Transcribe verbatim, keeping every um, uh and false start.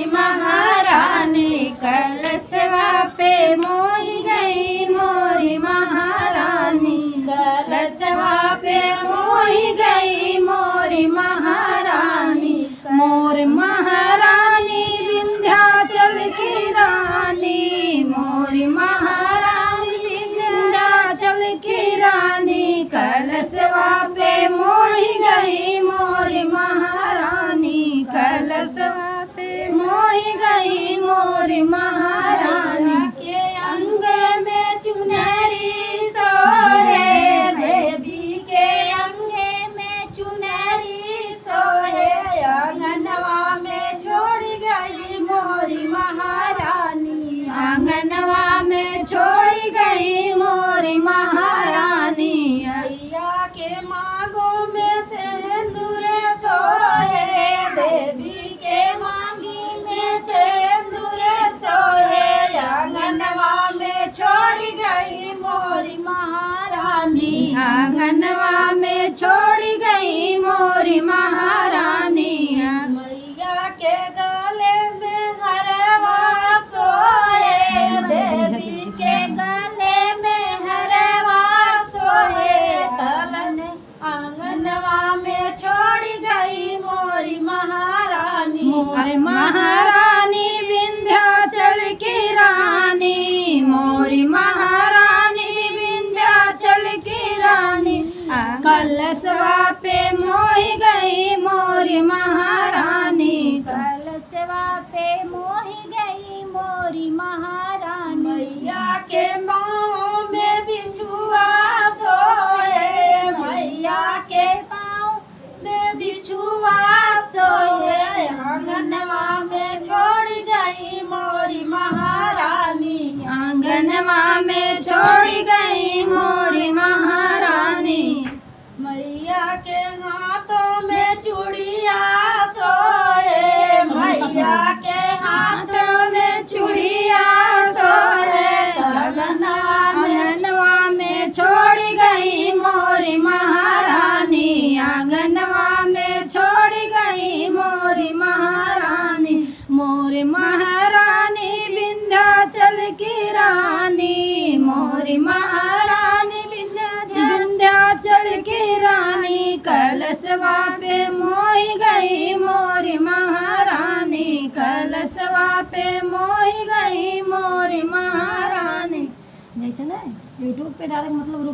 महारानी कलशवा पे मोहि गई मोरी महारानी, कलशवा पे मोहि गई मोरी महारानी, मोर महारानी विंध्याचल की रानी, मोरी महारानी विंध्याचल की रानी, कलशवा पे मोहि गई मोरी महारानी, कलशवा पे मोहि गई मोरी महारानी। के अंग में चुनरी सोहे, देवी के अंग में चुनरी सोहे, आंगनवा में छोड़ी गई मोरी महारानी, आंगनवा में छोड़ी गई मोरी महारानी। मैया के मांगो में सेंदुर सोहे, देवी के मांगी में सेंदुर सोहे, आंगनवा में छोड़ी गई मोरी महारानी, आंगनवा में छोड़ी गई मोरी महारानी। मैया के गले में हरवा सोहे, देवी के गले में हरवा सोहे, कलन आंगनवा में छोड़ी गई मोरी महारानी। मोर महारानी विंध्याचल की रानी, मोरी महारानी विंध्याचल की रानी। कलशवा पे मोहि गई मोरी महारानी, कलशवा पे मोहि गई मोरी महारानी। मैया के पाँव में बिछुआ सोए, मैया के पाँव में बिछुआ सोए, आंगनवा में छोड़ी गई मोरी महारानी, आंगनवा में छोड़ी गई मोरी महारानी। मैया के हाथों में चूड़िया सोए, मैया के हाथों में चूड़िया सोए, कलनवा में आंगनवा में छोड़ी गई मोरी महारानी, आंगनवा में छोड़ी गई मोरी महारानी, मोरी महारानी विंध्याचल की रानी, मोरी महारानी विंध्याचल, विंध्याचल की रानी। कलशवा पे मोहि गई मोरी महारानी, कलशवा पे मोहि गई मोरी महारानी। जैसे ना YouTube पे डाले, मतलब, रुक